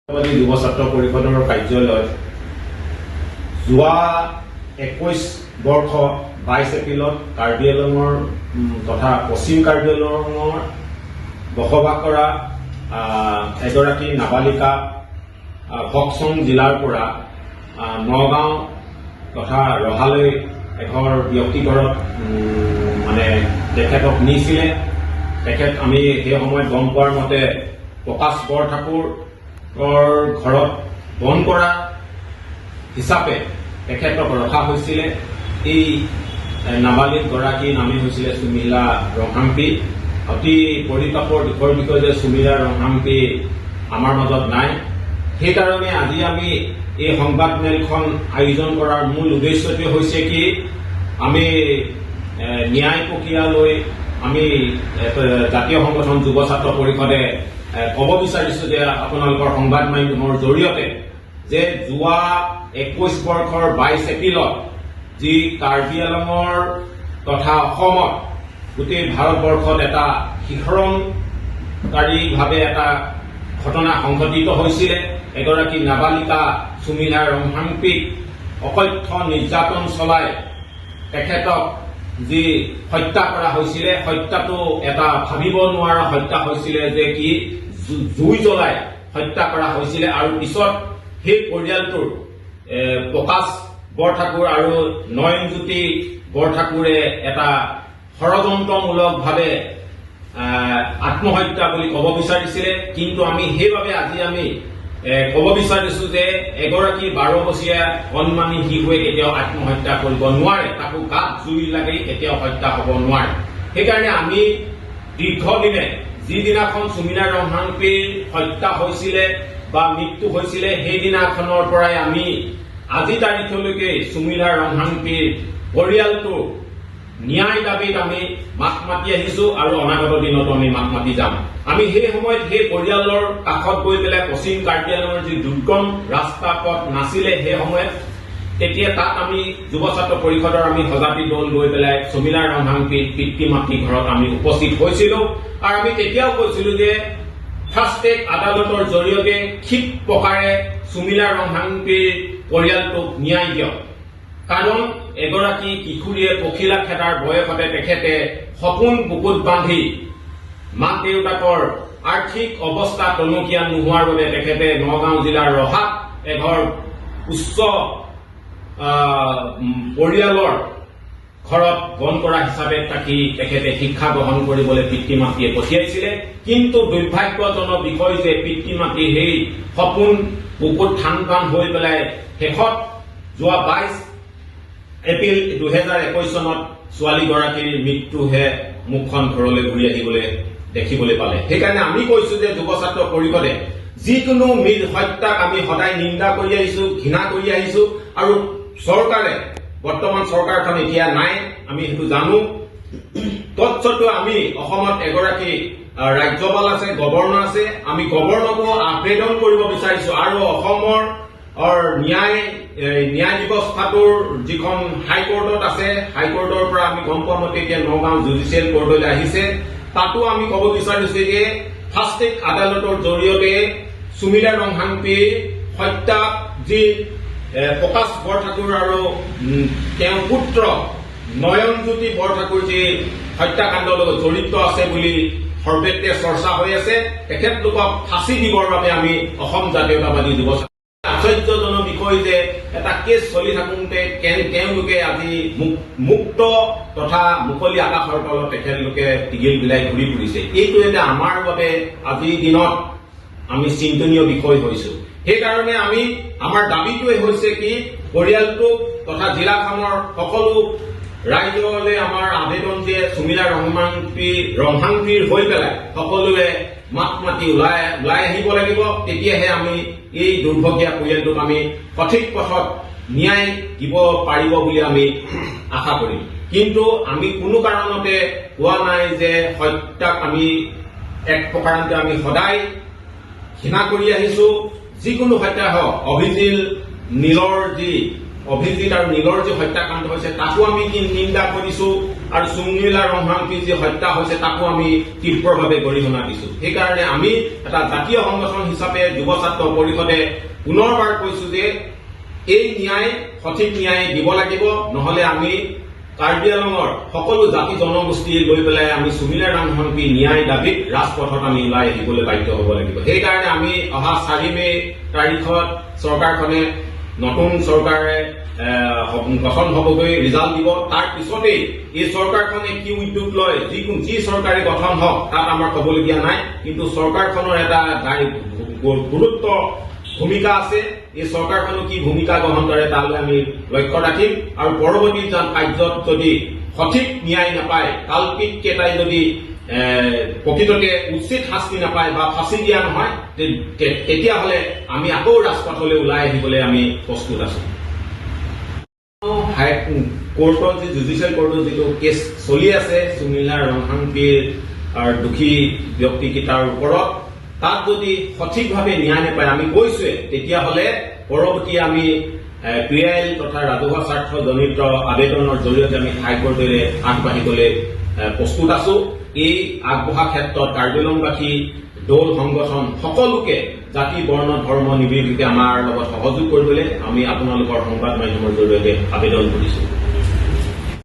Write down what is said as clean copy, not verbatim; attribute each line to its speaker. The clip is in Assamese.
Speaker 1: যুৱ ছাত্ৰ পৰিষদৰ কাৰ্যালয়ত যোৱা 21 বৰ্ষ 22 এপ্ৰিলত কাৰ্বি আংলঙৰ তথা পশ্চিম কাৰ্বি আংলঙৰ বসবাস কৰা এগৰাকী নাবালিকা ফকচং জিলাৰ পৰা নগাঁও তথা ৰহালৈ এঘৰ ব্যক্তি ঘৰত মানে তেখেতক নিছিলে। তেখেত আমি সেই সময়ত গম পোৱাৰ মতে প্ৰকাশ বৰঠাকুৰৰ ঘৰত বন কৰা হিচাপে তেখেতক ৰখা হৈছিলে। এই নাবালিক গৰাকীৰ নামেই হৈছিলে সুমিলা ৰংহাংপি। অতি পৰিতাপৰ দুখৰ বিষয় যে সুমিলা ৰংহাংপি আমাৰ মাজত নাই। সেইকাৰণে আজি আমি এই সংবাদমেলখন আয়োজন কৰাৰ মূল উদ্দেশ্যটোৱে হৈছে কি, আমি ন্যায় প্ৰক্ৰিয়ালৈ আমি জাতীয় সংগঠন যুৱ ছাত্ৰ পৰিষদে ক'ব বিচাৰিছো যে আপোনালোকৰ সংবাদ মাধ্যমৰ জৰিয়তে যে যোৱা 21 বৰ্ষৰ 22 এপ্ৰিলত যি কাৰ্বি আংলঙৰ তথা অসমত, গোটেই ভাৰতবৰ্ষত এটা শিহৰণকাৰীভাৱে এটা ঘটনা সংঘটিত হৈছিলে, এগৰাকী নাবালিকা সুমিলা ৰংহাংপিক অকথ্য নিৰ্যাতন চলাই তেখেতক যি হত্যা কৰা হৈছিলে, হত্যাটো এটা ভাবিব নোৱাৰা হত্যা হৈছিলে যে কি জুই জ্বলাই হত্যা কৰা হৈছিলে। আৰু পিছত সেই পৰিয়ালটোৰ প্ৰকাশ বৰঠাকুৰ আৰু নয়নজ্যোতি বৰঠাকুৰে এটা ষড়যন্ত্ৰমূলকভাৱে আত্মহত্যা বুলি ক'ব বিচাৰিছিলে। কিন্তু আমি সেইবাবে আজি আমি ক'ব বিচাৰিছো যে এগৰাকী 12 বছৰীয়া কণমানি শিশুৱে কেতিয়াও আত্মহত্যা কৰিব নোৱাৰে, তাকো গাত জুই লাগি কেতিয়াও হত্যা হ'ব নোৱাৰে। সেইকাৰণে আমি দীৰ্ঘদিনে যিদিনাখন সুমিলা ৰংহাংপিৰ হত্যা হৈছিলে বা মৃত্যু হৈছিলে, সেইদিনাখনৰ পৰাই আমি আজি তাৰিখলৈকে সুমিলা ৰংহাংপিৰ পৰিয়ালটোৰ ন্যায় দাবীত আমি মাত মাতি আহিছো আৰু অনাগত দিনতো আমি মাত মাতি যাম। আমি সেই সময়ত সেই পৰিয়ালৰ কাষত গৈ পেলাই পশ্চিম কাৰ্বি আংলঙৰ যি দুৰ্গম ৰাস্তা পথ নাছিলে সেই সময়ত, তেতিয়া তাত আমি যুৱ ছাত্ৰ পৰিষদৰ আমি সজাতি দল গৈ পেলাই চমিলা ৰংহাংপিৰ পিতৃ মাতৃ ঘৰত আমি উপস্থিত হৈছিলো। আৰু আমি তেতিয়াও কৈছিলো যে ফাষ্ট ট্ৰেক আদালতৰ জৰিয়তে ক্ষীপ্ৰতাৰে সুমিলা ৰংহাংপিৰ পৰিয়ালটোক ন্যায় দিয়ক। কাৰণ এগৰাকী কিশোৰীয়ে পখিলা খেদাৰ বয়সতে তেখেতে সপোন বুকুত বান্ধি মাক দেউতাকৰ আৰ্থিক অৱস্থা টনকিয়াল নোহোৱাৰ বাবে তেখেতে নগাঁও জিলাৰ ৰহাত এঘৰ উচ্চ পৰিয়ালৰ ঘৰত বন কৰা হিচাপে থাকি তেখেতে শিক্ষা গ্ৰহণ কৰিবলৈ পিতৃ মাতৃয়ে পঠিয়াইছিলে। কিন্তু দুৰ্ভাগ্যজনক বিষয় যে পিতৃ মাতৃ সেই সপোন বুকুত থান বান হৈ পেলাই শেষত যোৱা 22 এপ্ৰিল 2021 চনত ছোৱালীগৰাকীৰ মৃত্যুহে মুখখন ঘৰলৈ ঘূৰি আহিবলৈ দেখিবলৈ পালে। সেইকাৰণে আমি কৈছো যে যুৱ ছাত্ৰ পৰিষদে যিকোনো হত্যাক আমি সদায় নিন্দা কৰি আহিছো, ঘৃণা কৰি আহিছো। আৰু চৰকাৰে, বৰ্তমান চৰকাৰখন এতিয়া নাই, আমি সেইটো জানো। তৎসত্বেও আমি অসমত এগৰাকী ৰাজ্যপাল আছে, গভৰ্ণৰ আছে, আমি গভৰ্ণৰকো আবেদন কৰিব বিচাৰিছো। আৰু অসমৰ ন্যায় ব্যৱস্থাটোৰ যিখন হাইকোৰ্টত আছে, হাইকোৰ্টৰ পৰা আমি গম পোৱা মতে এতিয়া নগাঁও জুডিচিয়েল কোৰ্টলৈ আহিছে। তাতো আমি ক'ব বিচাৰিছো যে ফাষ্ট ট্ৰেক আদালতৰ জৰিয়তে সুমিলা ৰংহাংপিৰ হত্যাত যি প্ৰকাশ বৰঠাকুৰ আৰু তেওঁৰ পুত্ৰ নয়নজ্যোতি বৰঠাকুৰ যি হত্যাকাণ্ডৰ লগত জড়িত আছে বুলি সৰ্বত্ৰে চৰ্চা হৈ আছে, তেখেতলোকক ফাঁচি দিবৰ বাবে আমি অসম জাতীয়তাবাদী যুৱ ছাত্ৰ। আশ্চৰ্যজনক বিষয় যে এটা কেছ চলি থাকোঁতে তেওঁলোকে আজি মুক্ত তথা মুকলি আকাশৰ তলত তেখেতলোকে টিঘিল বিলাই ঘূৰি ফুৰিছে। এইটো এটা আমাৰ বাবে আজিৰ দিনত আমি চিন্তনীয় বিষয় হৈছো। সেইকাৰণে আমি আমাৰ দাবীটোৱে হৈছে কি, পৰিয়ালটোক তথা জিলাখনৰ সকলো ৰাইজলৈ আমাৰ আবেদন যে সুমিলা ৰংহাংপিৰ হৈ পেলাই সকলোৱে মাত মাতি ওলাই ওলাই আহিব লাগিব। তেতিয়াহে আমি এই দুৰ্ভগীয়া পৰিয়ালটোক আমি সঠিক পথত ন্যায় দিব পাৰিব বুলি আমি আশা কৰিম। কিন্তু আমি কোনো কাৰণতে কোৱা নাই যে হত্যাক আমি এক প্ৰকাৰান্তে আমি সদায় ঘৃণা কৰি আহিছো। যিকোনো হত্যা হওক, অভিজিত আৰু নীলৰ যি হত্যাকাণ্ড হৈছে, তাকো আমি কি নিন্দা কৰিছো। আৰু চুঙিলা ৰংহাংপীৰ যি হত্যা হৈছে, তাকো আমি তীব্ৰভাৱে গৰিহণা দিছো। সেইকাৰণে আমি এটা জাতীয় সংগঠন হিচাপে যুৱ ছাত্ৰ পৰিষদে পুনৰবাৰ কৈছো যে এই ন্যায়, সঠিক ন্যায় দিব লাগিব। নহলে আমি কাৰ্বি আংলঙৰ সকলো জাতি জনগোষ্ঠী লৈ পেলাই আমি চুমিলা ৰাংহাংপী ন্যায় দাবীত ৰাজপথত আমি ওলাই আহিবলৈ বাধ্য হ'ব লাগিব। সেইকাৰণে আমি অহা 4 মে তাৰিখত চৰকাৰখনে, নতুন চৰকাৰে গঠন হ'বগৈ, ৰিজাল্ট দিব। তাৰ পিছতেই এই চৰকাৰখনে কি উদ্যোগ লয়, যি চৰকাৰে গঠন হওক তাত আমাৰ ক'বলগীয়া নাই। কিন্তু চৰকাৰখনৰ এটা গুৰুত্ব ভূমিকা আছে। এই চৰকাৰখনো কি ভূমিকা গ্ৰহণ কৰে তালৈ আমি লক্ষ্য ৰাখিম। আৰু পৰৱৰ্তী কাৰ্যত যদি সঠিক ন্যায় নাপায়, কালপিত কেইটাই যদি প্ৰকৃততে উচিত শাস্তি নাপায় বা ফাঁচি দিয়া নহয়, তেতিয়াহ'লে আমি আকৌ ৰাজপথলৈ ওলাই আহিবলৈ আমি প্ৰস্তুত আছো। হাই কোৰ্টত যি জুডিচিয়েল কোৰ্টত যিটো কেছ চলি আছে চুমিলা ৰংহাংপীৰ দোষী ব্যক্তিকেইটাৰ ওপৰত, তাত যদি সঠিকভাৱে ন্যায় নাপায়, আমি কৈছোৱে, তেতিয়াহ'লে পৰৱৰ্তী আমি পি আই এল তথা ৰাজহুৱা স্বাৰ্থজনিত আবেদনৰ জৰিয়তে আমি হাইকোৰ্টলৈ আগবাঢ়িবলৈ প্ৰস্তুত আছো। এই আগবঢ়া ক্ষেত্ৰত কাৰ্বি আংলংবাসী দল সংগঠন সকলোকে জাতি, বৰ্ণ, ধৰ্ম নিৰ্বিশেষে আমাৰ লগত সহযোগ কৰিবলৈ আমি আপোনালোকৰ সংবাদ মাধ্যমৰ জৰিয়তে আবেদন কৰিছো।